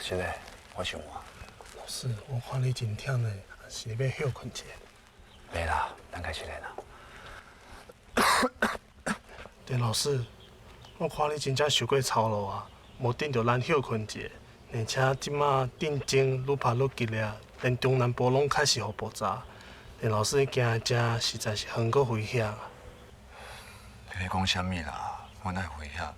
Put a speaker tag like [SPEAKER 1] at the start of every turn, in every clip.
[SPEAKER 1] 是咧，我想換。
[SPEAKER 2] 老師，我看你真忝的，是欲歇睏一下？
[SPEAKER 1] 袂啦，咱開始練啦。
[SPEAKER 2] 鄭老師，我看你真正受過操勞啊，無等著咱歇睏一下，而且這馬戰爭愈拍愈激烈，連中南部攏開始予爆炸。鄭老師行遮實在是遠閣危險啊！
[SPEAKER 1] 你咧講啥物啦？我哪會危險？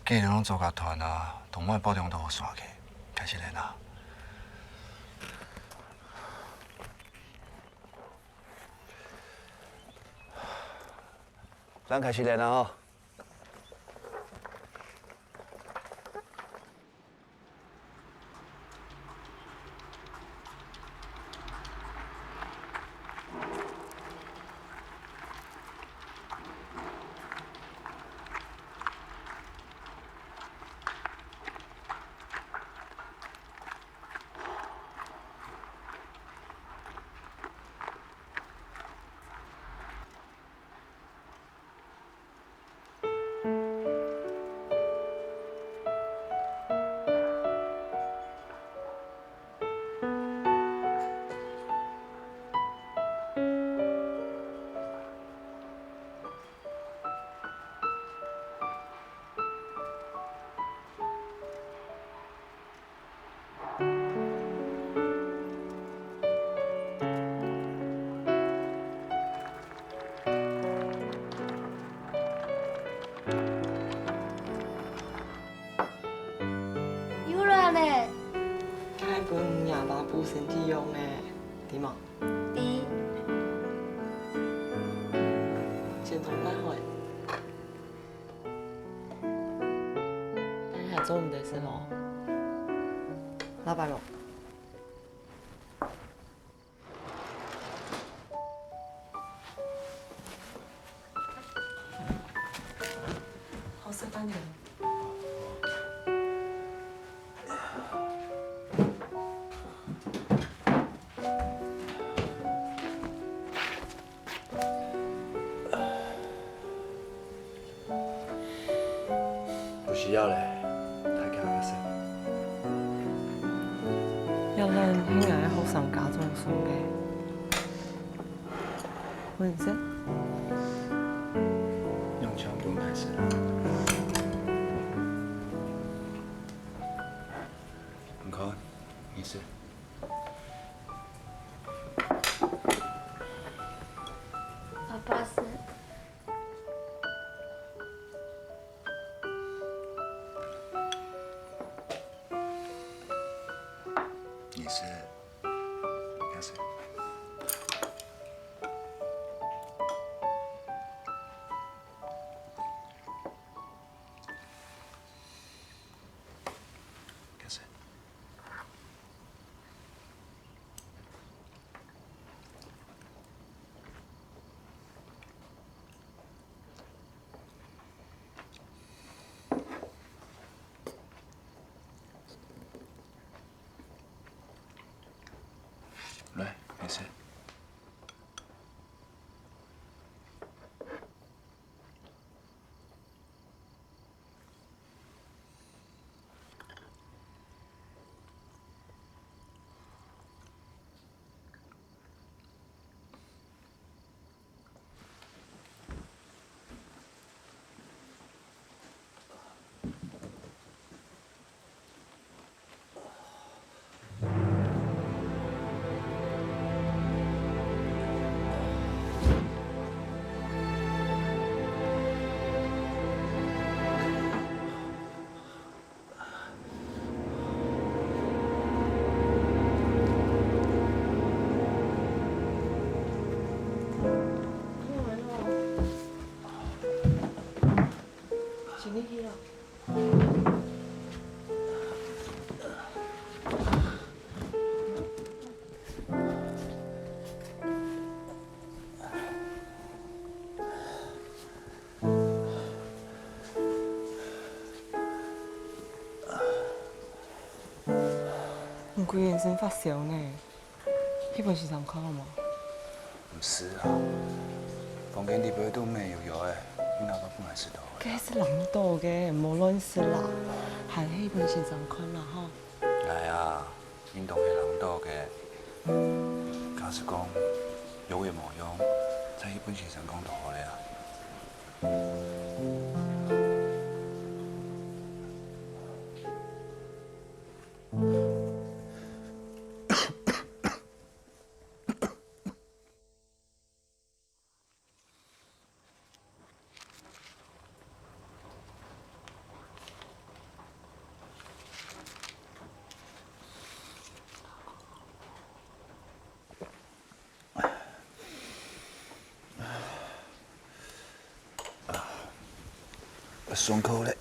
[SPEAKER 1] 既然攏做集團啊，同我的保重都予煞去，開始練啦。咱開始練啦吼！
[SPEAKER 3] 有啦咧。
[SPEAKER 4] 該本廿八步身體用的，對嗎？
[SPEAKER 3] 對。
[SPEAKER 4] 先從來回。等下做唔得事咯，老闆咯。好食飯了。
[SPEAKER 1] 不需要嘞，太強了噻。
[SPEAKER 4] 要咱彼個學生家長送的，問先。
[SPEAKER 1] 用槍本開始啦。唔該，沒事。
[SPEAKER 3] 爸爸是。
[SPEAKER 1] 你是，開始。開始。來，沒事。
[SPEAKER 4] 是你去咯。毋規個身發燒呢，彼份是同款嗎？
[SPEAKER 1] 毋是啊，房間裡杯都沒有藥的，你老爸本來是倒的。
[SPEAKER 4] 這是人倒的，無亂說啦。還彼份是同款啦，吼。
[SPEAKER 1] 來啊，𪜶當彼人倒嘅，假使講有會無用，再去本先生講就好咧啊。爽口咧！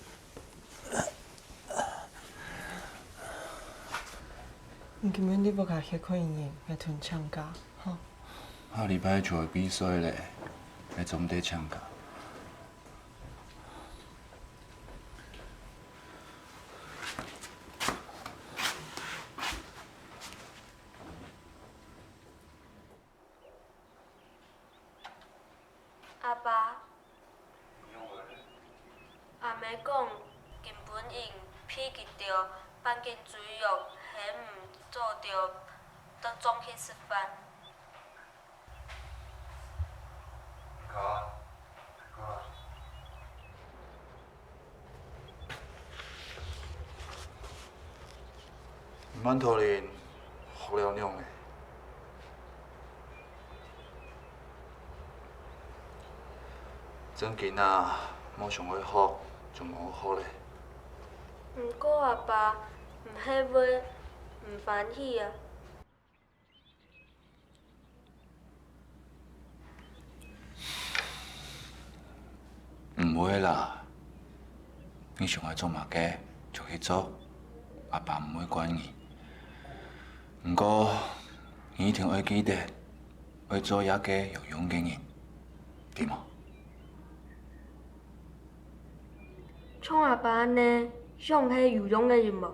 [SPEAKER 4] 根本你無共歇困用，來囤請假，吼？
[SPEAKER 1] 下禮拜就會比賽咧，來總得請假。
[SPEAKER 3] 阿爸。阿妹講，金本用批給著反間水域，彼毋做著倒轉去食飯。
[SPEAKER 1] 毋免討論福了兩个。真囡仔無想欲福，就無福咧。
[SPEAKER 3] 毋過阿爸，毋彼尾毋歡喜啊。
[SPEAKER 1] 毋會啦，你想愛做嘛家就去做，阿爸毋會管你。毋過你一定愛記得，愛做一個有用的人，對無？
[SPEAKER 3] 像阿爸按呢，像彼有用的人無？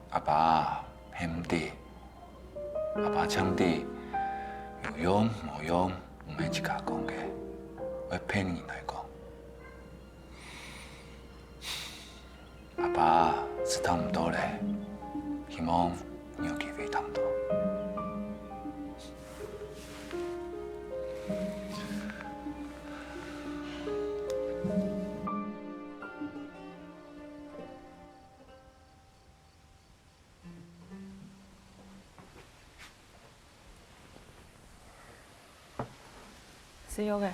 [SPEAKER 1] 阿爸，彼毋對，阿爸強調，有用無用，毋免一家講的，愛騙人來講。阿爸是趁毋到咧，希望你有機會趁到。
[SPEAKER 4] 洗浴的。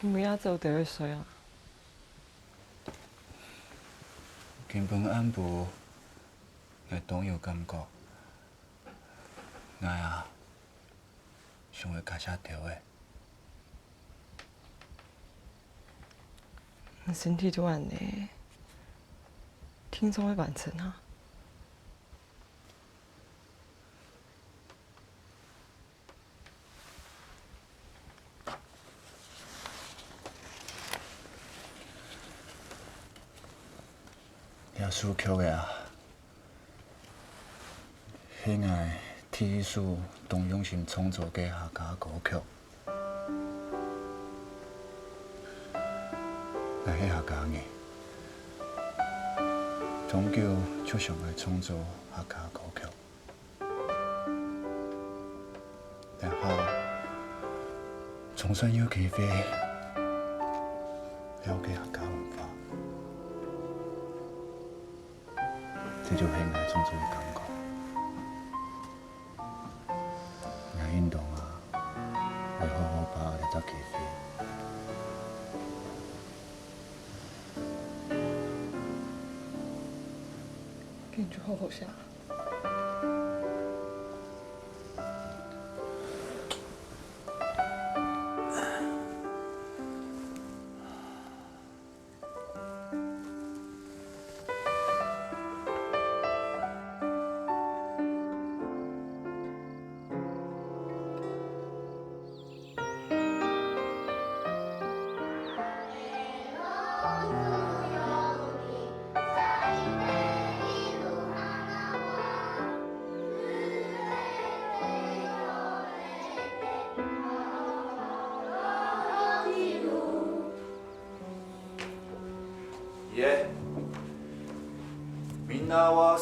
[SPEAKER 4] 你每仔做第一水啊？
[SPEAKER 1] 根本按部，我當有感覺，我啊，想會開車著的。
[SPEAKER 4] 你身體都按呢，輕鬆會完成啊。
[SPEAKER 1] 耶穌曲的啊，喜愛天書當用心創作的客家歌曲，若彼客家人，終究卻上愛創作客家歌曲，然後總算有機會了解客家文化。這就喜愛創作的感覺。我運動啊，會好好把握這隻機會。
[SPEAKER 4] 給你去好好下。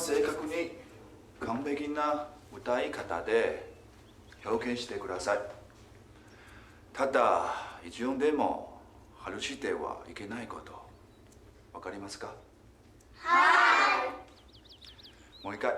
[SPEAKER 1] 正確に完璧な歌い方で表現してください。ただ一音でも外してはいけないこと、わかりますか？はい。もう一回。